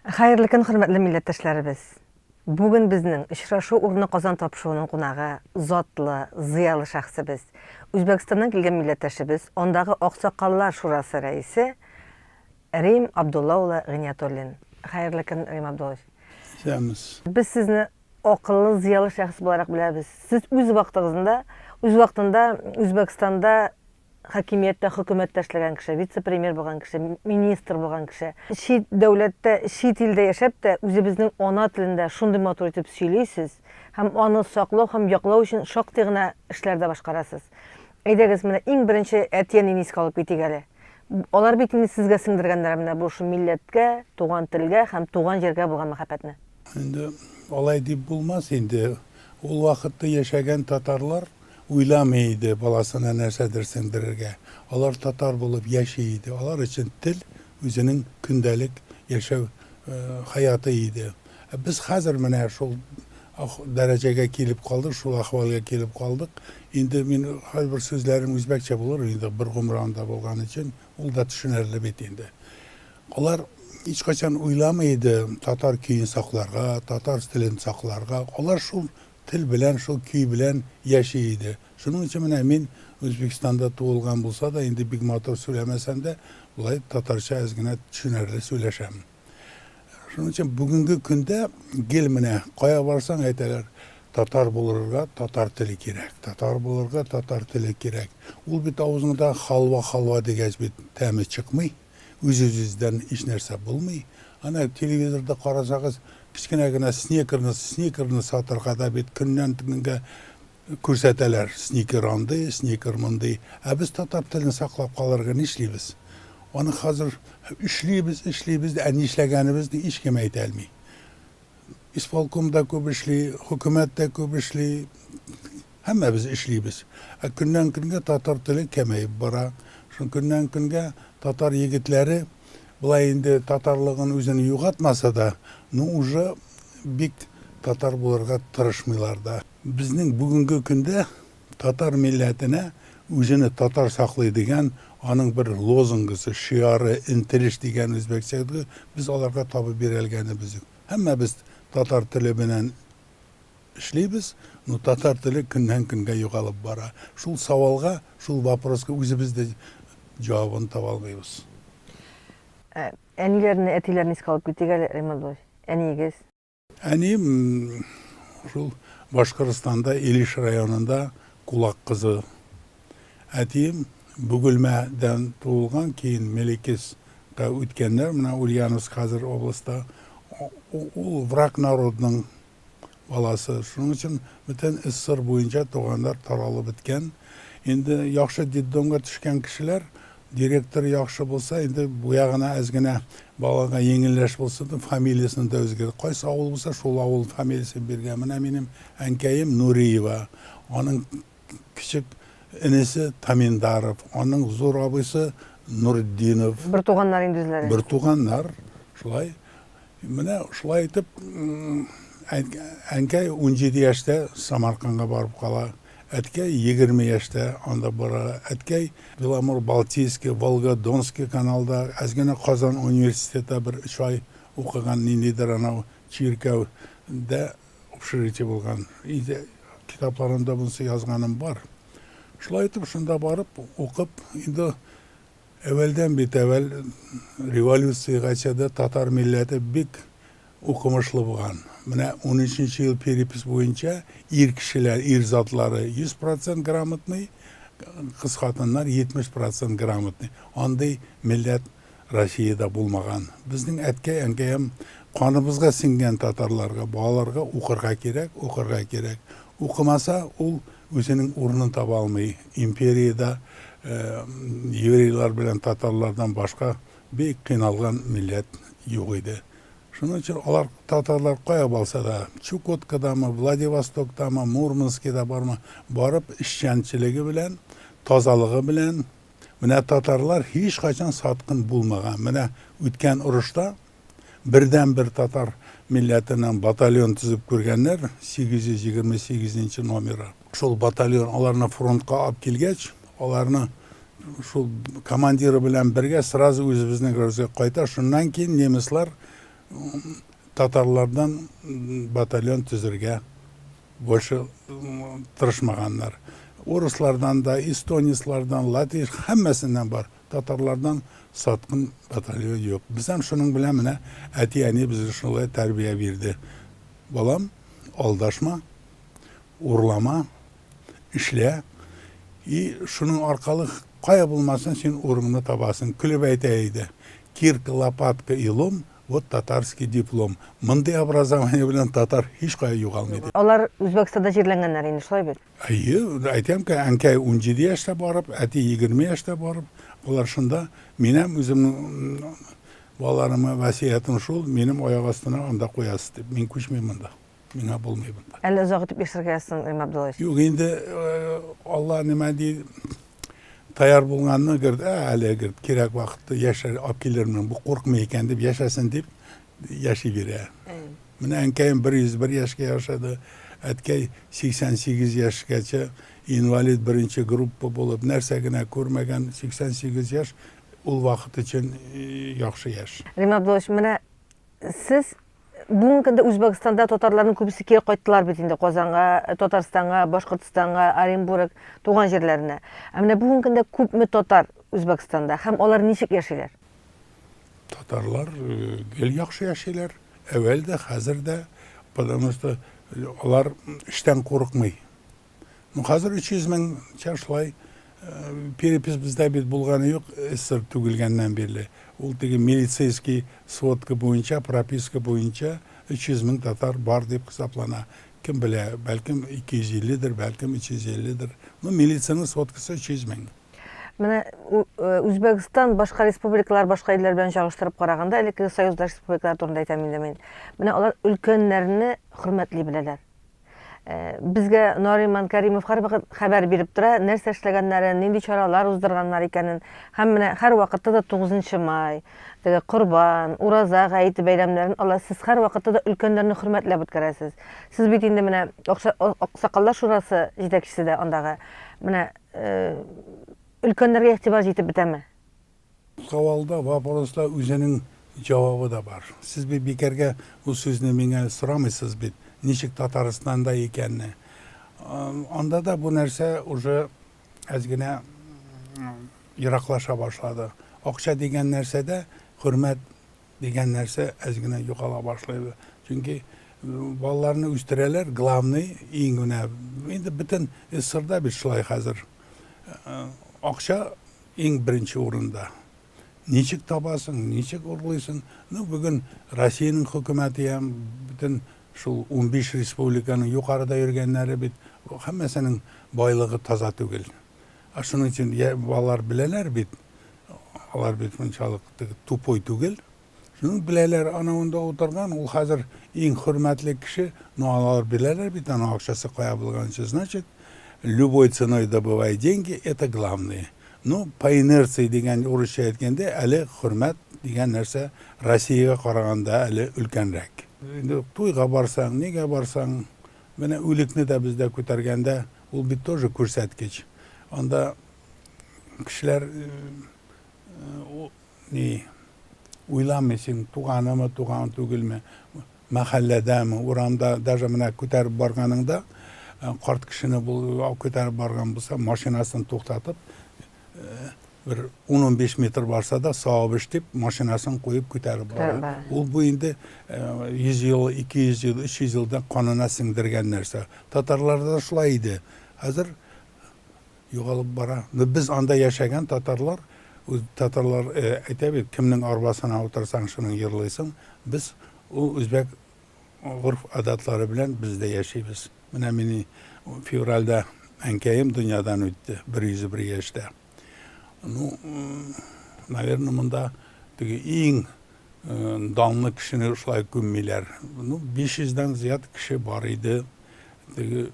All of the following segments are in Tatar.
Хәерле көн, хөрмәтле милләттәшләребез! Бүген безнең Очрашу урыны Казан тапшыруының кунагы, затлы, зыялы шәхесебез, Үзбәкстаннан килгән милләттәшебез, андагы Аксакаллар шурасы рәисе Рим Абдулла улы Гыйниятуллин. Хәерле көн, Рим Абдуллович! Исәнмесез. Без сезне акыллы, зыялы шәхес буларак беләбез. Сез үз вакытыгызында, үз вакытында Үзбәкстанда хакимияттә, хөкүмәттә эшләгән кеше, вице-премьер булган кеше, министр булган кеше. Чит дәүләттә, чит илдә яшәп тә, үзебезнең ана телендә шундый матур итеп сөйлисез һәм аны саклау һәм яклау өчен шактый гына эшләр дә башкарасыз. Әйдәгез, менә иң беренче әти-әнине искә алып китик әле. Алар бит инде сезгә сеңдергәннәр менә бу шул милләткә, туган телгә һәм туган җиргә булган мәхәббәтне. Инде алай дип булмас инде. Ул вакытта яшәгән татарлар уйламый иде баласына нәрсәдер сеңдерергә. Алар татар булып яши иде. Алар өчен тел үзенең көндәлек яшәү хаяты иде. Ә без хәзер менә шул дәрәҗәгә килеп калдык, шул әхвәлгә килеп калдык. Инде мин кайбер сүзләрем үзбәкчә булыр инде, бер гомер анда булган өчен, ул да төшенерле бит инде. Алар һичкайчан уйламый иде татар көен сакларга, татар телен сакларга. Алар шул тел белән, шул көй белән яши иде. Шуның өчен менә мин Үзбәкстанда туылган булса да, инде бик матур сөйләмәсәм дә, болай татарча әз генә төшенерле сөйләшәм. Шуның өчен бүгенге көндә гел менә кая барсаң әйтәләр, татар булырга татар теле кирәк, татар булырга татар теле кирәк. Ул бит авызыңда халва-халва дигәч бит тәме чыкмый. Үз-үзебездән һичнәрсә булмый. Ана телевизорда карасагыз, кечкенә генә сникерны, сникерны сатырга да бит көннән-көнгә күрсәтәләр. Сникер андый, сникер мондый. Ә без татар телен саклап калырга нишлибез? Аны хәзер эшлибез, эшлибез, ә нишләгәнебезне һичкем әйтә алмый. Исполком да күп эшли, хөкүмәт тә күп эшли. Һәммәбез эшлибез. Ә көннән-көнгә татар теле кәмәеп бара. Шул көннән-көнгә татар егетләре болай инде татарлыгын үзен югатмаса да, ну уже бик татар булырга тырышмыйлар да. Безнең бүгенге көндә татар милләтенә үзене татар саклый дигән аның бер лозунгысы, шиары, энтелеш дигән үзбәкчә без аларга табып бирәлгәнебез юк. Һәммәбез татар теле белән эшлибез, но татар теле көннән-көнгә югалып бара. Шул савалга, шул вопроска үзебез дә җавабын таба алмыйбыз. Әниләрне, әтиләрне искә алып китик әле, Риман абый. Әниегез? Әнием шул Башкортстанда, Илеш районында кулак кызы. Әтием Бөгелмәдән туылган, кейін Мелекеска үткәннәр, менә Ульяновск хәзер областьта. Ул враг народның баласы. Шуның өчен бөтен СССР буенча туганнар таралып беткән. Инде яхшы детдомга төшкән кешеләр, директор яхшы булса, инде бу ягына әз генә балага җиңелләш булсын дип, фамилиясен дә үзгәрт. Кайсы авыл булса, шул авыл фамилиясен биргән. Менә минем әнкәем Нуриева. Аның кечек энесе Таминдаров, аның зур абыйсы Нуртдинов. Бертуганнар инде үзләре. Бертуганнар, шулай. Менә шулай итеп, әнкәй 17 яшьтә Самаркандга барып кала. Әткәй 20 яшьтә анда бара. Әткәй Беломор-Балтийский, Волго-Донский каналда, әз генә Казан университетта бер өч ай укыган, ниндидер анау чиркәүдә общежитие булган. Инде китапларымда монысы язганым бар. Шулай итеп, шунда барып, укып, инде Әвәлдән бит әвәл революциягәчә дә татар милләте бик укымышлы булган. Менә унөченче ел перепись буенча ир кешеләр, ир затлары 100 процент грамотный, кыз хатыннар 70 процент грамотный. Андый милләт Россиядә булмаган. Безнең әткәй-әнкәем каныбызга сеңгән татарларга, балаларга укырга кирәк, укырга кирәк. Укымаса, ул үзенең урынын таба алмый. Империядә еврейлар белән татарлардан башка бик кыйналган милләт юк иде. Шуның өчен алар татарлар кая барса да, Чукоткадамы, Владивостоктамы, Мурманскида бармы, барып эшчәнчелеге белән, тазалыгы белән, менә татарлар һичкайчан саткын булмаган. Менә үткән орышта Бердәнбер татар милләтеннән батальон төзеп күргәннәр, 828 нче номеры. Шул батальон аларны фронтка алып килгәч, аларны шул командиры белән бергә сразу үзебезнең Рәүзгә кайта. Шуннан кейін немецлар татарлардан батальон төзергә больше тырышмаганнар. Урыслардан да, эстонецлардан, латыш, һәммәсеннән бар. Татарлардан саткын батальон юк. Без һәм шуның белән менә әти-әни безне шулай тәрбия бирде. Балам, алдашма, урлама, эшлә. И шуның аркалы кая булмасын син урыныңны табасың. Көлеп әйтә иде. Кирка, лопатка и лом, вот татарский диплом. Мондый образование белән татар һич кая югалмый дип. Алар Үзбәкстанда җирләнгәннәр инде, шулай бит? Әйе, әйтәм ки, әнкәй 17 яшьтә барып, әти 20 яшьтә барып, алар шунда, минем үземнең балаларыма васыятем шул, минем аяк астына анда куясыз дип, мин күчмим монда. Миңа булмый монда. Әле озак итеп яшәргә язсын, Рим Абдуллович. Юк, инде Алла нимә ди, таяр булганны, говорит, ә, әле, говорит, кирәк вакытта яшәр, алып килермен, бу куркмый икән дип, яшәсен дип яши бирә. Менә әнкәем 101 яшькә яшәде, әткәй 88 яшькәчә инвалид беренче группа булып, нәрсә генә күрмәгән, 88 яшь ул вакыт өчен яхшы яшь. Рим Абдуллович, менә сез Бүгенге көндә Үзбәкстанда татарларның күбесе кире кайттылар бит инде Казанга, Татарстанга, Башкортстанга, Оренбург, туган җирләренә. Ә менә бүгенге көндә күпме татар Үзбәкстанда һәм алар ничек яшиләр? Татарлар гел яхшы яшиләр, әүвәл дә, хәзер дә, потому что алар эштән курыкмый. Ну, хәзер 300 меңчә шулай перепись бездә бит булганы юк, СССР түгелгәннән бирле. Ул теге милицейский сводка буенча, прописка буенча 300 мең татар бар дип хисаплана. Кем белә, бәлкем 250 дер, бәлкем 350 дер. Ну, милициянең сводкасы 300 мең. Менә Үзбәкстан башка республикалар, башка илләр белән чагыштырып караганда, элеккеге союздаш республикалар турында әйтәм инде мин. Менә алар өлкәннәрне хөрмәтли беләләр. Безгә Нариман Кәримов һәрвакыт хәбәр биреп тора, нәрсә эшләгәннәрен, нинди чаралар уздырганнар икәнен. Һәм менә һәрвакытта да 9 май, теге Корбан, Ураза гаете бәйрәмнәрен алар сез һәрвакытта да өлкәннәрне хөрмәтләп үткәрәсез. Сез бит инде менә Аксакаллар шурасы җитәкчесе дә андагы. Менә өлкәннәргә игътибар җитеп бетәме? Савалда, вопроста үзенең җавабы да бар. Сез бит бикәргә бу сүзне миңа сорамыйсыз бит, ничек Татарстанда икәнне. Анда да бу нәрсә уже әз генә ераклаша башлады. Акча дигән нәрсәдә хөрмәт дигән нәрсә әз генә югала башлый. Чөнки балаларны үстерәләр, главный, иң менә инде бөтен СССРда бит шулай хәзер. Акча Иң беренче урында. Ничек табасың, ничек урлыйсың? Ну, бүген Россиянең хөкүмәте һәм бөтен шул 15 республиканың югарыда йөргәннәре бит, һәммәсенең байлыгы таза түгел. Ә шуның өчен балалар беләләр бит, алар бит мунчалык тупой түгел. Шуны беләләр, ана монда утырган, ул хәзер иң хөрмәтле кеше, но алар беләләр бит аның акчасы кая булганчы, значит, любой ценой добывай деньги, это главное. Ну, по инерции дигән урысча әйткәндә, әле хөрмәт дигән нәрсә Россиягә караганда әле өлкәнрәк. Инде туйга барсаң, нигә барсаң, менә үлекне дә бездә күтәргәндә, ул бит тоже күрсәткеч. Анда кешеләр Ни, уйламый син, туганымы, туган түгелме, мәхәлләдәме, урамда, даже менә күтәреп барганыңда, карт кешене күтәреп барган булса, машинасын туктатып, бер 10-15 метр барса да, савап эш дип, машинасын куеп күтәреп бара. Ул бу инде 100 ел, 200 ел, 300 елда канына сеңдергән нәрсә. Татарларда да шулай иде. Хәзер Югалып бара. Но без анда яшәгән татарлар, үз татарлар әйтә бит, кемнең арбасына утырсаң, шуның йырлыйсың. Без ул үзбәк горф-адатлары белән без дә яшибез. Менә мени февральдә әнкәем дөньядан үтте, 101 яшьтә. Ну, наверное, монда теге иң данлы кешене шулай күммиләр. Ну, 500 дән зыят кеше бар иде. Теге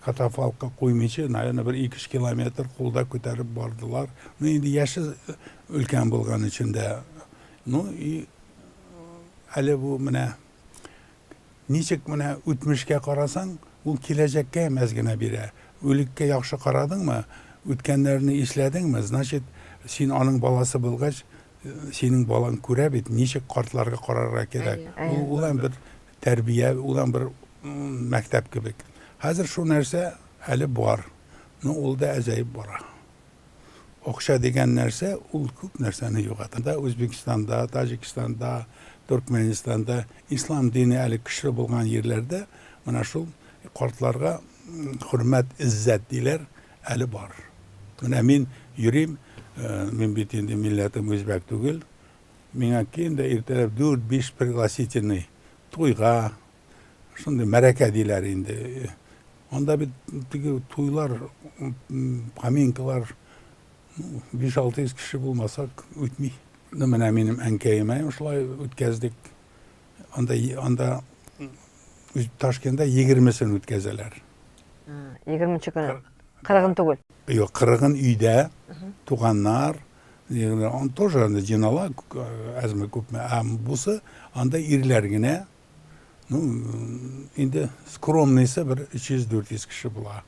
катафалкка куймыйча, наверное, бер 2-3 километр кулда күтәреп бардылар. Ну, инде яше өлкән булган өчен дә. Ну, и әле бу менә ничек менә үтмешкә карасаң, ул киләчәккә әз генә бирә. Үлеккә яхшы карадыңмы, үткәннәрне исләдеңме, значит, син аның баласы булгач, Синең балаң күрә бит, ничек картларга карарга кирәк. Ул ул бер тәрбия, ул бер мәктәп кебек. Хәзер шул нәрсә әле бар. Но ул да әзәеп бара. Акча дигән нәрсә ул күп нәрсәне югата. Да Үзбекстанда, Таҗикстанда, Төркмәнстанда ислам дине әле көчле булган җирләрдә менә шул картларга хөрмәт, иззәт диләр, әле бар. Менә мин йөрим, мин бит инде милләтем үзбәк түгел. Миңа көн дә иртәләп 4-5 пригласительный туйга, шундый мәрәкә диләр инде. Анда бит теге туйлар, поминкалар 5-600 кеше булмаса үтми. Ну, менә минем әнкәемә шулай үткәздек. Анда анда Ташкентта 20-сен үткәзәләр. 20 көне. Кырыгын түгел. Юк, кырыгын өйдә туганнар, он тоже анда җыйнала әзме күпме. Ә бусы анда ирләр генә. Ну, инде скромныйсы бер 300-400 кеше була.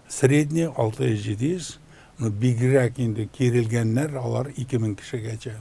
Средний 600-700, ну бигрәк инде кирелгәннәр алар 2000 кешегәчә.